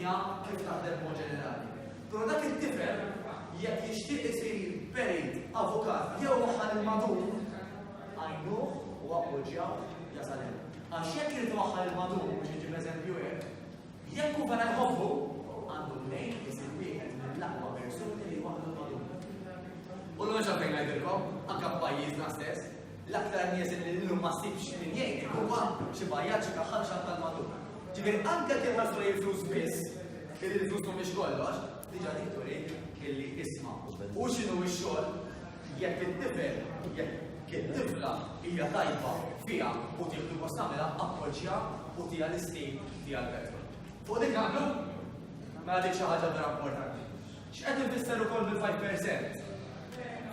id-dinja kif taħdem mod ġenerali. Però dak it-tifel jekk jixtieq isir perit, avukat jew waħħal il-madum, għajnuh u appoġġjaw jasal hemm. Għax jekk irid waħħal il-madum biex iġib eżempju hekk, jekk hu vera jħobbu, għandu mnejn isir wieħed mill-aqwa persuni li jwaħħlu l-madum. U l-għoġa fejn ngħidilkom, anke f'pajjiżna stess, l-aktar nies li llum ma ssibx min jgħinek huwa xi bajjad xi kaħħal xi tal-madum. Ġifieri anke kien ħarsu lejn il-flus biss, illi l-flus mhumiex kollox, diġà dik turik illi isma' u x'inhu x-xogħol jekk it-tifel, jekk it-tifla hija tajba fiha u tieħdu gost tagħmilha, appoġġja u tiha l-istim tiha l-petrol. Fuq dik naqblu? Mela dik xi ħaġa vera importanti. X'qed ifisser ukoll bil-5%?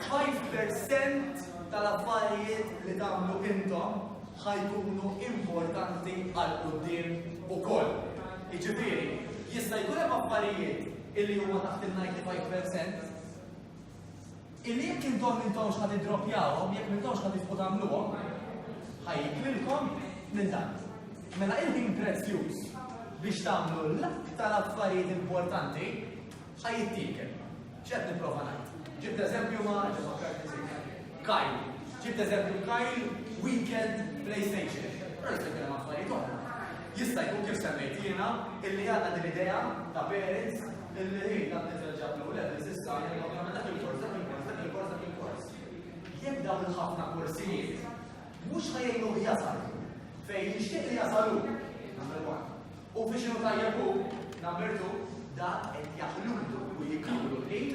5% tal-affarijiet li tagħmlu intom ħa jkunu importanti għal quddiem ukoll. Jiġifieri, jista' jkun hemm affarijiet illi huma taħt il-95% illi jekk intom m'intomx ħa tiddroppjawhom, jekk m'intomx ħa tibqgħu tagħmluhom, ħa jiklilkom minn dan. Mela il-ħin prezzjuż biex tagħmlu l-aktar affarijiet importanti ħa jittiekel. X'qed nipprova ngħid? Ġibt eżempju ma' Kyle. Ġibt eżempju Kyle Weekend PlayStation. Però jista' jkun hemm affarijiet oħra. Jista' jkun kif semmejt jiena illi għandna din idea ta' parents illi hi dan tifel ġab l levels issa jagħmel dak il-kors, dak il-kors, dak il-kors, dak il-kors. Jekk dawn il-ħafna korsijiet mhux ħa jgħinuh jasal fejn jixtieq li jasal hu, number one. U biex inhu tajjeb hu, number 2, dak qed jaħlulu u jiklulu l-ħin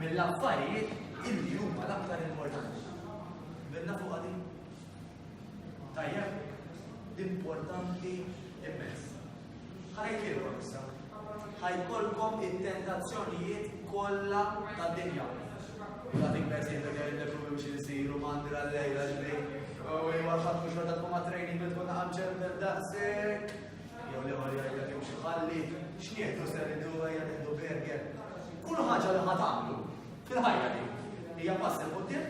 mill-affarijiet illi huma l-aktar importanti. Bilna fuq din? Tajjeb? Importanti immens. Ħa ngħidilkom issa. Ħa jkollkom it-tentazzjonijiet kollha tad-dinja. Dak per esempio kelli nipruvi biex insiru mandra l-lejla ġbri. U jwa ħadd mhux meta tkun ma' training tkun naqam daqshekk. Jew li ħor jgħidlek imxi ħalli, x'nieħdu ser idu ejja nieħdu burger. Kull ħaġa li ħa tagħmlu fil-ħajja di hija pass 'il quddiem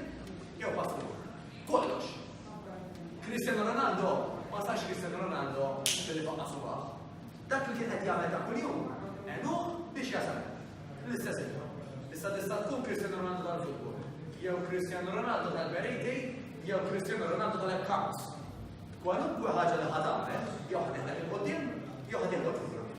jew pass lura. Kollox. Cristiano Ronaldo ma sarx Cristiano Ronaldo billi faqqa subaħ. Dak li kien qed jagħmel ta' kuljum għenuh biex jasal. L-istess intom. Issa tista' tkun Cristiano Ronaldo tal-futbol, jew Cristiano Ronaldo tal-beriti, jew Cristiano Ronaldo tal-accounts. Kwalunkwe ħaġa li ħa tagħmel, jew ħa teħdek 'il quddiem, jew ħa teħdok lura.